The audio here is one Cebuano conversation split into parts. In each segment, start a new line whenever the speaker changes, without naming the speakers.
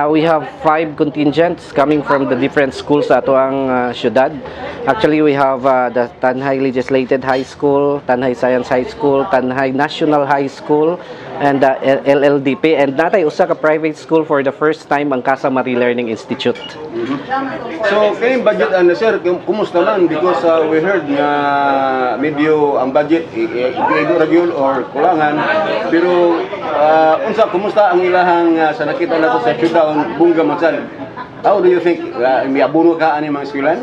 We have five contingents coming from the different schools sa atoang syudad. Actually, we have the Tanjay Legislated High School, Tanjay Science High School, Tanjay National High School, and the LLDP. And naa tay usa ka private school for the first time, ang Casa Marie Learning Institute.
So, kayong budget ano, sir, kumusta man? Because we heard nga medyo ang budget igo ra gyud or kulangan. Pero unsa, kumusta ang ilahang sa nakita nato sa showdown, bongga man sad. How do you think miabuno ka ani mga eskwelahan?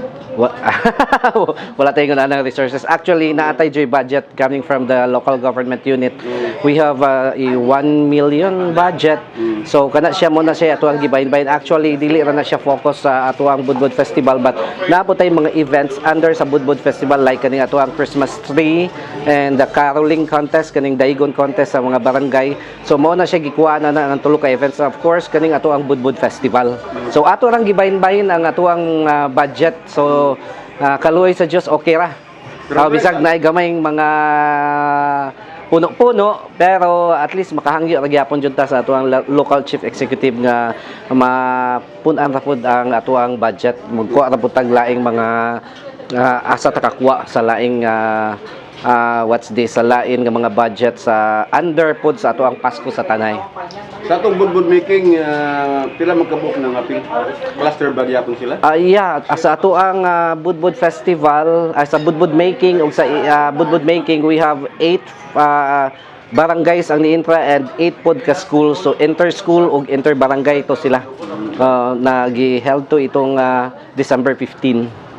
Wala tayong anang resources. Actually, naa tay joy budget coming from the local government unit. We have a 1 million budget. So kana siya mo na siya atuang gibahin-bahin. Actually, dili ra na siya focus sa atuang Budbud Festival, but naa po tay mga events under sa Budbud Festival like kaning atuang Christmas tree and the caroling contest, kaning Daigon contest sa mga barangay. So mo na siya gikuha na ng tulo ka events. Of course, kaning atuang Budbud Festival. So ato rang gibahin-bahin ang atuang budget. So kaluoy sa Dios, okay ra. Bisag naay gamayng mga puno-puno, pero at least makahangyo ra gyapon jud ta sa atuang local chief executive nga mapun-an ra pud ang atuang budget, magkuha ra pud tag laing mga asa ta kakuha sa laing what's this, sa lain nga mga budget sa under pod sa atuang Pasko sa Tanjay.
Sa atong budbud making, pila man kabuok ng apil? Cluster ba gyapon sila?
Yeah, sa atoang Budbud Festival, sa Budbud making ug sa Budbud making, we have eight barangays ang niintra and eight pod ka schools. So inter school ug inter barangay to sila. Na gi-held to itong December 15.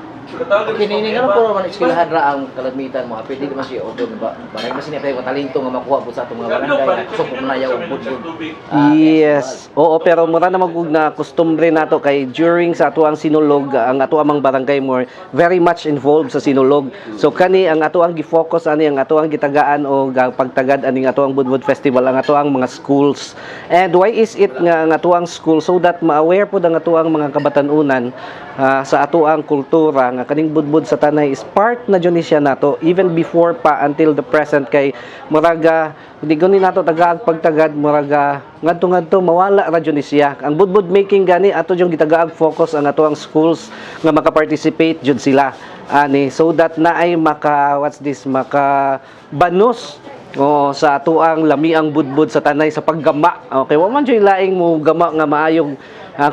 Kini nga puro man eskwelahan ra ang kalamitan mo. Apil dili man siya open ba. Barangay man siya tayo talento nga makuha po sa atong mga barangay. So kung nayaw og budbud.
Yes. Oo, pero mura na magug na kustumbre nato kay during sa atuang Sinulog, ang atuang mga barangay more very much involved sa Sinulog. So kani ang atuang gi-focus ani, ang atuang gitagaan o pagtagad aning atuang Budbud Festival, ang atuang mga schools. And why is it nga ang atuang school? So that ma-aware pod ang atuang mga kabatanunan sa atuang kultura nga kaning budbud sa Tanjay is part na jud ni siya nato even before pa until the present, kay muraga di gani nato tagaag pagtagad, muraga ngadto ngadto mawala ra jud ni siya. Ang budbud making gani, ato yung gitagaag focus ang atuang schools nga maka-participate jud sila ani, so that naay maka, what's this, maka banos. Oo, sa atuang lamiang budbud sa Tanjay sa paggama. Okay, wa man jud laing mo gama nga maayong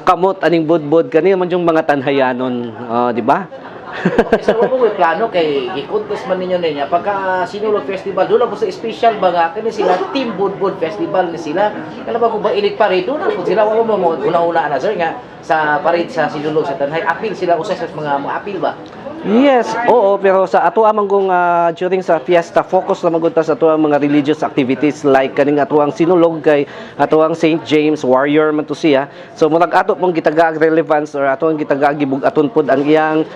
kamot aning budbud kani man yung mga Tanhayanon. Oh, di ba?
Okay, so wa mo may plano kay gi-contest man ninyo niya pagka Sinulog Festival, doon na po sa special ba nga kini sila Team Budbud Festival ni sila, kala ba kung ba init parade doon na po sila, wa mo mo una-una na, sir, nga sa parade sa Sinulog sa Tanjay apil sila, usa sa mga apil ba?
Yes, oo, pero sa ato amang kong during sa fiesta, focus na magud ta sa ato ang mga religious activities like kaning atuang Sinulog, kay atuang St. James Warrior man to siya. So murag ato pong gitagaag relevance or ato ang gitagaag gibug-aton pod ang iyang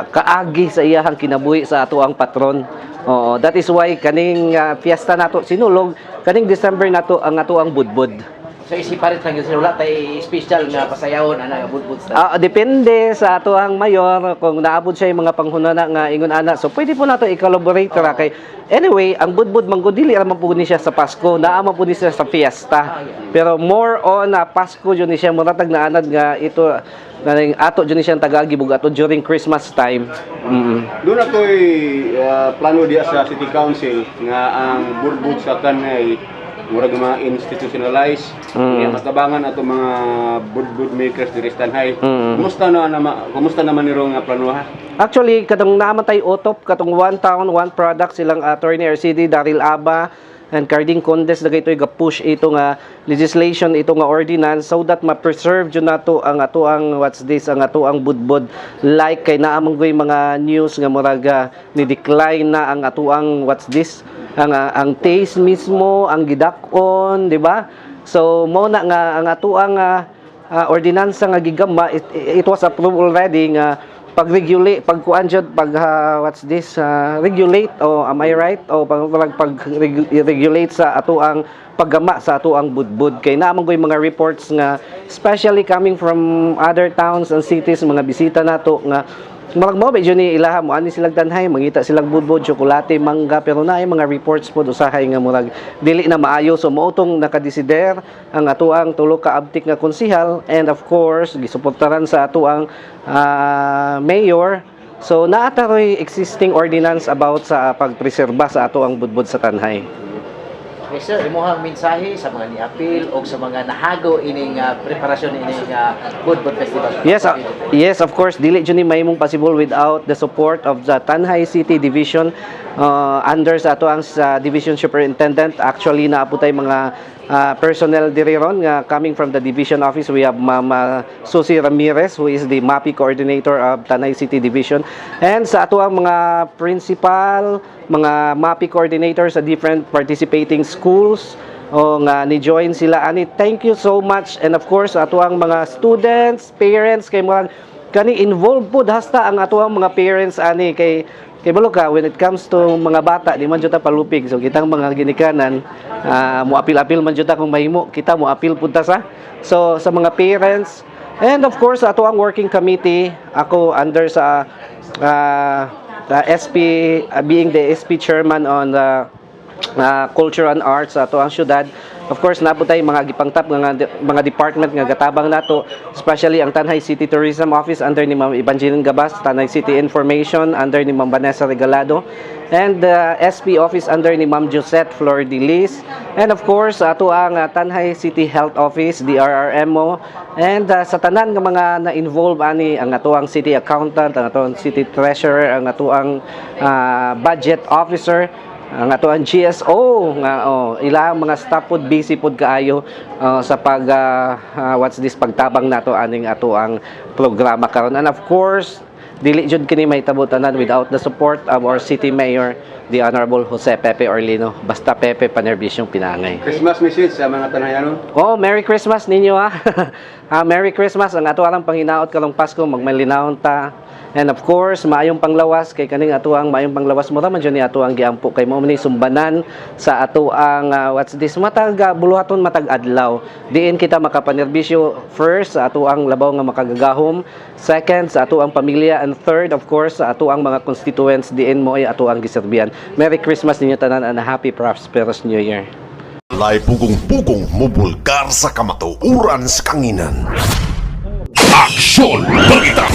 kaagi sa iyahang kinabuhi sa atuang patron. Oo, that is why kaning fiesta nato Sinulog kaning December nato ang atuang budbud.
So isi parade lang yun sila, wala tay special nga pasayawon ana nga budbud sa
Depende sa atuang mayor kung naabot siya yung mga panghunana nga ingon ana. So pwede po nato i-collaborate ra kay anyway, ang budbud man gud dili ra man po ni siya sa Pasko, naa man po ni siya sa fiesta. Pero more on na Pasko jud ni siya, muratag naanad nga ito kaning ato jud ni siyang tagagi ato during Christmas time.
Doon na to'y plano diya sa City Council nga ang budbud sa Tanjay murag mga institutionalize niya, matabangan ato mga budbud makers diri sa Tanjay. Kumusta naman ni nga plano ha?
Actually, katong naman tay OTOP, katong one town, one product, silang attorney RCD, Daryl Aba, and Carding Condes na ito push ito nga legislation, ito nga ordinance, so that ma-preserve jud nato ang ato ang, what's this, ang ato ang budbud, like kay naa man goy mga news nga murag ni decline na ang ato ang, what's this, ang taste mismo, ang gidak-on, di ba? So mo na nga ang ato ang ordinansa nga gigama, it was approved already nga pag-regulate, pagkuan jud, pag what's this, regulate, o am I right, o pag regulate sa ato ang paggama sa ato ang budbud, kay naa man goy mga reports nga especially coming from other towns and cities, mga bisita nato nga Murag mo medyo ni ilaha mo ani silang Tanhay, mangita silang budbod, tsokolate, mangga, pero naay mga reports pod usahay nga murag dili na maayo. So mao tong nakadesider ang atuang tulo ka abtik nga konsihal and of course gisuportaran sa atuang mayor. So naa taroy existing ordinance about sa pagpreserba sa atuang budbod sa Tanhay.
Okay sir, imuhang mensahe sa mga niapil o sa mga nahago ining preparasyon ining Budbud Festival.
Yes, of course, dili jud ni mahimong possible without the support of the Tanjay City Division under sa ato ang sa Division Superintendent. Actually, naa po tay mga personnel diri ron nga coming from the division office. We have Mama Susie Ramirez, who is the MAPI coordinator of Tanjay City Division. And sa ato ang mga principal, mga MAPI coordinators sa different participating schools o nga ni-join sila ani, thank you so much. And of course ato ang mga students, parents, kay murag kani involved pud hasta ang ato ang mga parents ani, kay balo ka, when it comes to mga bata, di man jud ta palupig. So kitang mga ginikanan, mo apil-apil man jud ta. Kung mahimo kita mo apil pud ta sa, so sa mga parents and of course ato ang working committee, ako under sa the SP, being the SP chairman on the culture and arts sa ato ang syudad. Of course, naa po tay mga gipangtap nga mga department nga gatabang nato, especially ang Tanjay City Tourism Office under ni Ma'am Evangeline Gabas, Tanjay City Information under ni Ma'am Vanessa Regalado, and the SP Office under ni Ma'am Josette Flor de Lis, and of course ato ang Tanjay City Health Office, DRRMO, and sa tanan nga mga na-involve ani, ang ato ang City Accountant, ang ato ang City Treasurer, ang ato ang Budget Officer, ang ato ang GSO nga, oh, ilang mga staff pod, busy pod kaayo sa pag what's this, pagtabang nato aning ato ang programa karon. And of course, dili jud kini mahitabo tanan without the support of our city mayor, the Honorable Jose Pepe Orlino, basta Pepe panerbisyong pinangay.
Christmas message sa mga Tanhayanon.
Oh, Merry Christmas ninyo ah. Ah, Merry Christmas. Ang ato alang panginaot karong Pasko, magmalinahon ta. And of course, maayong panglawas, kay kaning ato ang maayong panglawas mo ra man jud ni ato ang giampo, kay mao man ni sumbanan sa ato ang what's this, matag buluhaton matag adlaw. Diin kita makapanerbisyo, first sa ato ang labaw nga makagagahom, second sa ato ang pamilya, and third, of course, sa ato ang mga constituents diin mo ay ato ang giserbihan. Merry Christmas ninyo tanan and a happy prosperous New Year.
Walay pugong-pugong mubulgar sa kamatuoran sa kanginan. Aksyon Balita!